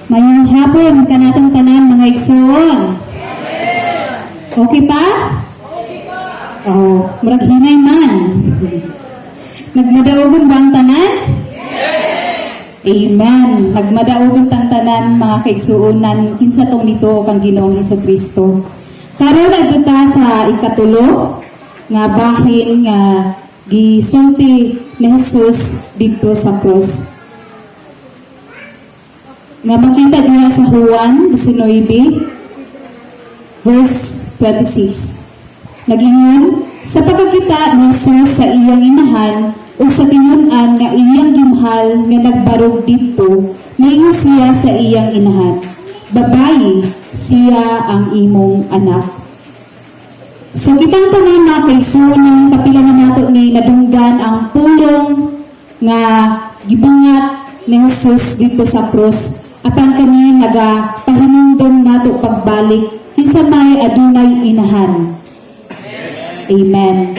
Maayong hapon kanatong tanan, mga igsoon. Okay pa? Oh, murag hinay man. Nagmadaugon ba ang tanan? Amen. Nagmadaugon tang tanan, mga kaigsuonan, kinsa tong nito kang Ginoong Kristo. Karon adto ta sa ikatulo nga bahin nga gisulti ni Jesus didto sa cross, nga makita diha sa Juan 19 verse 26. Nag-ingon, "Sa pagkakita ni Jesus sa iyang inahan o sa tinun-an nga iyang gimahal nga nagbarog didto, niingon siya sa iyang inahan, 'Babayi, siya ang imong anak.'" So kitang tanan, mga kaigsuonan, kapila na nato ni nadunggan ang pulong nga gibungat ni Jesus didto sa krus. Apan kami naga pahinumdom nato pagbalik kinsa may adunay inahan. Amen.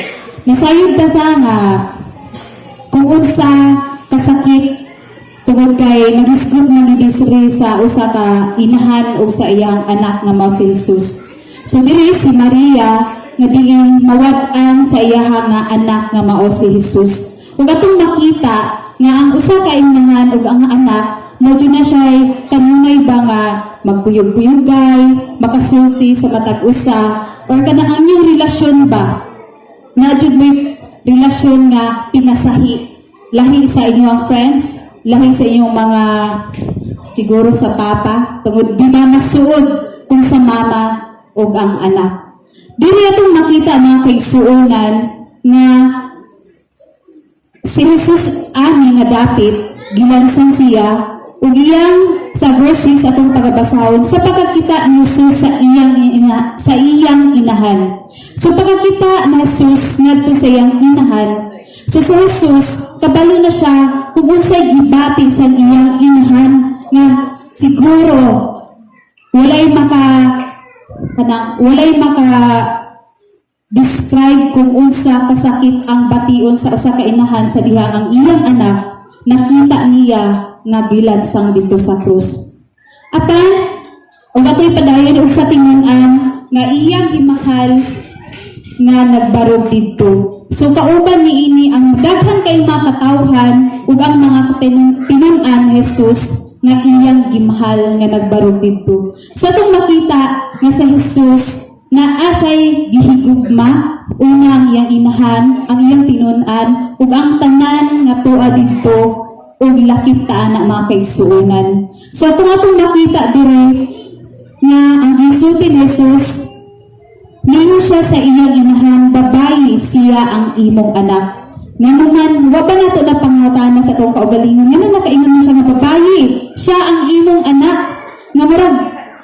Nasayod ta sa nga kung unsa kasakit tungod kay naghisgot man ni diri sa usa ka inahan o sa iyang anak nga mao si Jesus. So diri si Maria nga diin mawad-an sa iyaha nga anak nga mao si Jesus. Ug atong makita nga ang usa ka inahan ug ang anak mo jud na siya kanunay ba nga magkuyog-kuyogay, makasulti sa matag usa, or kanang ang inyong relasyon ba na jud may relasyon nga pinasahi, lahi sa inyong friends, lahi sa inyong mga, siguro sa papa, tungod di ba masuod kung sa mama o ang anak. Diri atong makita, mga kaigsuonan, nga si Jesus ani nga dapit gilansang siya ug iyang, sa verse 6 atong pagabasahon, "Sa pagkakita ni Jesus sa iyang inahan." So pagkakita ni Jesus ngadto sa iyang inahan, so sa Jesus kabalo na siya kung unsay gibati sa iyang inahan nga siguro walay maka kanang walay maka describe kung unsa kasakit ang bation sa usa ka inahan sa dihang ang iyang anak nakita niya nga gilansang didto sa krus. Apan ug atoy padayon og sa tinun-an nga iyang gimahal nga nagbarog didto. So kauban niini ang daghan kay mga katawhan ug ang mga tinun-an ni Jesus nga iyang gimahal nga nagbarog didto. So atong makita nga sa Jesus na siya'y gihigugma una ang iyang inahan, ang iyang tinun-an ug ang tanan nga tuwa didto ug lakip ta ana, mga kaigsuonan. So kung atong makita diri nga ang gisulti ni Jesus, ningon siya sa iyang inahan, "Babayi, siya ang imong anak." Nga naman, wa ba nato na pangutana sa atong kaugalingon? Nga nakaingon man siya nga, "Babayi, siya ang imong anak." Nga murag,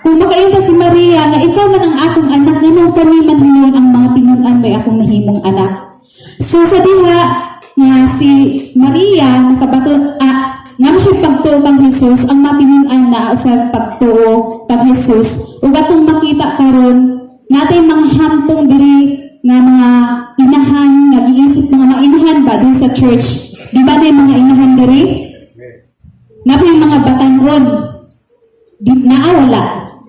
kung makaingon ta si Maria, nga ikaw man ang akong anak, nganong kani man hinuon ang mga tinun-an may akong nahimong anak? So sa diha nga si Maria nakabato, nga siya pagtuo kang Jesus, ang matinun-an na sa pagtuo kang Jesus. Ug atong makita karon natay mga hamtong diri nga mga inahan nga giisip, mga inahan ba dun sa church? Di ba na mga inahan diri? Naa yung mga batanon? Di, naa wala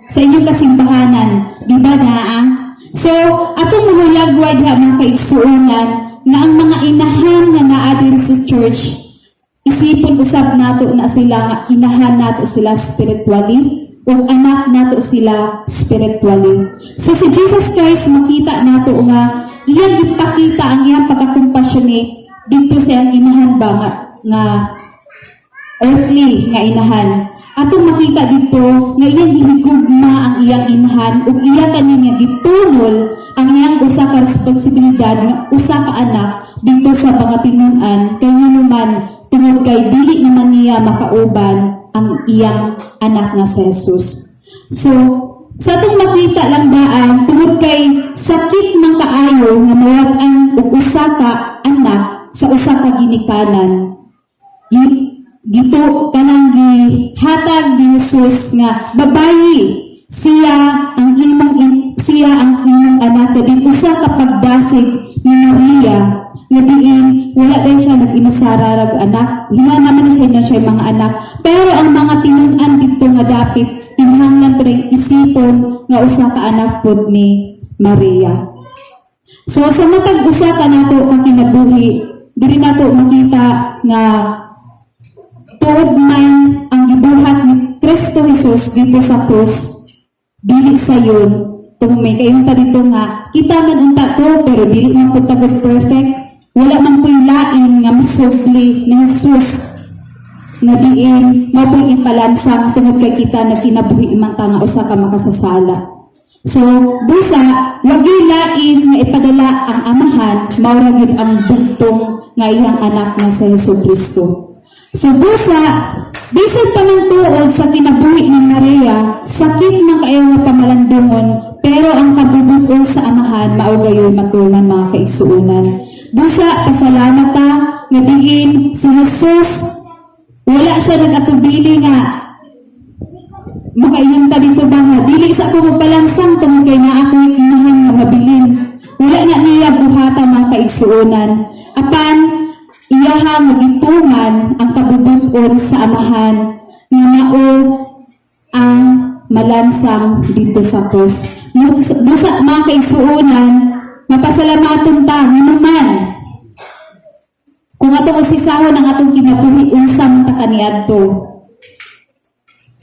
sa inyong kasimbahanan? Di ba naa? So atong mahulagway diha, mga kaigsuonan, nga ang mga inahan nga naa diri sa church, isipon usab nato na sila nga inahan nato sila spiritually ug anak nato sila spiritually. So si Jesus Christ, makita nato nga iyang gipakita ang iyang pagka-compassionate didto sa iyang inahan ba nga earthly nga inahan. Atong makita didto nga iyang gihigugma ang iyang inahan ug iya kani nga gitunol ang iyang usa ka responsibilidad nga usa ka anak didto sa mga tinun-an, kay nganuman tungod kay dili naman niya makauban ang iyang anak nga si Jesus. So, sa atong makita lang daan, tungod kay sakit man kaayo nga mawad-an og usa ka anak sa usa ka ginikanan. Gito kanang gihatag ni Jesus nga, "Babayi, siya ang imong anak," kadin usa ka pagdasig ni Maria. Nga diin wala din siya nag-inusara rag anak. Hina naman siya na siya mga anak. Pero ang mga tinun-an didto nga dapit, kinahanglan pa rin isipon nga usa ka anak pod ni Maria. So sa matag usa ka nato ka kinabuhi, diri nato makita nga tuod man ang gibuhat ni Kristo Jesus dito sa krus, dili sayon tungod may kayon ta dito nga kita man unta to, pero dili man pud ta gud perfect. Wala man pu'y lain nga misubli ni Jesus nga diin mao po'y ipalansang tungod kay kita nagkinabuhi man ta nga usa ka makasasala. So busa wagi lain nga ipadala ang Amahan, mao ra gyud ang bugtong nga iyang anak nga si Hesus Kristo. So busa, bisan pa man tuod sa kinabuhi ni Maria, sakit man kaayo nga pamalandungon, pero ang kabubut-on sa Amahan mao gayon matuman, mga kaigsuonan. Busa pasalamat ta nga diin si Jesus wala siya nag-atubili nga makaingon ta dito ba nga dili sa ako magpalansang tungod kay naa ako'y inahan nga mabilin. Wala na niya buhata, mga kaigsuonan. Apan iyaha nga gituman ang kabubut-on sa Amahan nga mao ang malansang dito sa krus. Busa, mga kaigsuonan, mapasalamaton ta nganuman kung atong usisahon ang atong kinabuhi, unsa man ta kaniadto.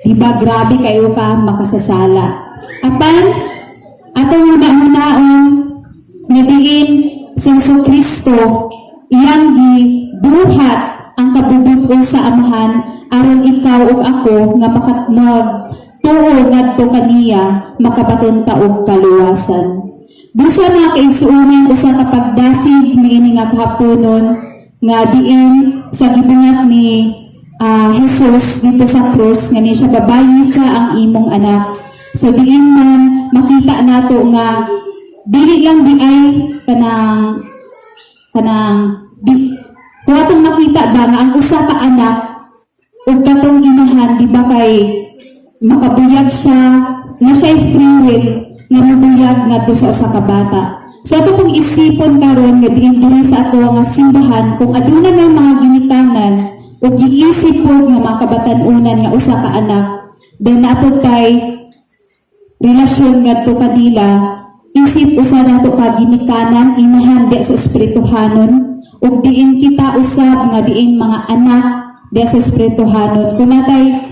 Diba grabe kayo ka makasasala? Apan atong huna-hunaon nga diin si Hesus Kristo iyang gibuhat ang kabubut-on sa Amahan aron ikaw ug ako nga magtuo ngadto kaniya makabaton ta og kaluwasan. Busa, mga kaigsuonan, usa ka pagdasig niini nga kahaponon nga diin sa gibungat ni Jesus dito sa krus nga ni siya, "Babayi siya ang imong anak." So diin man makita nato nga dili lang di ay kanang kanang di kung atong makita ba nga ang usa ka anak ug katong inahan, di ba, kay makabuyag siya na siya free will nga mabuyag ngadto sa usa ka bata. So ato pong isipon karon nga diin diri sa ato nga simbahan, kung aduna may mga ginikanan ug giisip pod nga mga kabatan-unan nga usa ka anak, then naa pod kay relasyon ngadto kanila, isip usa nato ka ginikanan, inahan di sa espirituhanon, ug diin kita usab nga diin mga anak di sa espirituhanon, kung natay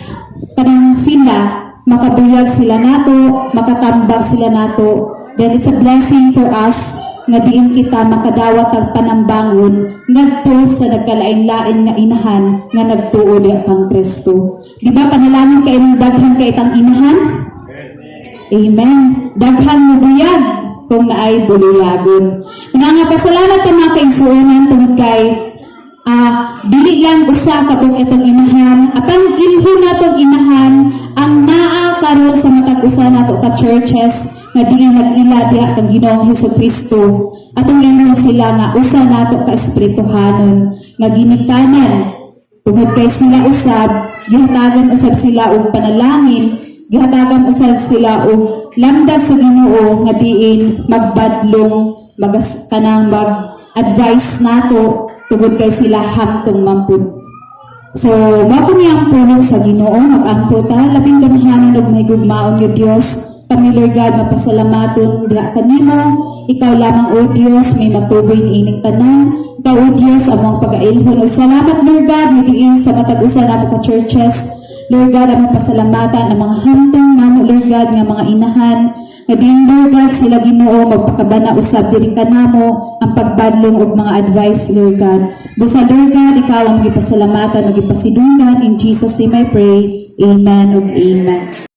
kanang sila, makabuyag sila nato, makatambag sila nato, then it's a blessing for us nga diin kita makadawat ang panambangon ngadto sa nagkalain-lain nga inahan nga nagtuo di kang Kristo. Di ba panalangin kay ng daghan kay itang inahan? Amen. Daghan mo buyag kung naay buliyagon. Nga nga pasalamat ka, mga kaigsuonan, tungod kay dili lang usa ka buok itong inahan, apan ilho natong inahan ang naa karon sa matag usa nato ka churches nga diin nag-ila diha kang Ginoong Hesus Kristo. Atong ingon sila nga usa nato ka espirituhanon nga ginikanan tungod kay sila usab gihatagan usab sila og panalangin, gihatagan usab sila og lamdag sa Ginoo nga diin magbadlong magas kanang mag advice nato tungod kay sila hamtong man pud. So, mao ko niyang pulong sa Ginoo, mag-ampo ta. Labing gamhanan ug mahigugmaon nga Dios, kami, Lord God, mapasalamaton diha kanimo. Ikaw lamang, O Dios, may matuboy niining tanan. Ikaw, O Dios, among pagailhon. O salamat, Lord God, nga diin sa matag usa namo ka churches. Lord God, among pasalamatan ang mga hamtong namo, Lord God, nga mga inahan. Nga diin, Lord God, sila, Ginoo, magpakabana usab diri kanamo ang pagbadlong og mga advice, Lord God. Busa, Lord God, ikaw ang gipasalamatan ug gipasidunggan. In Jesus' name I pray. Amen ug amen.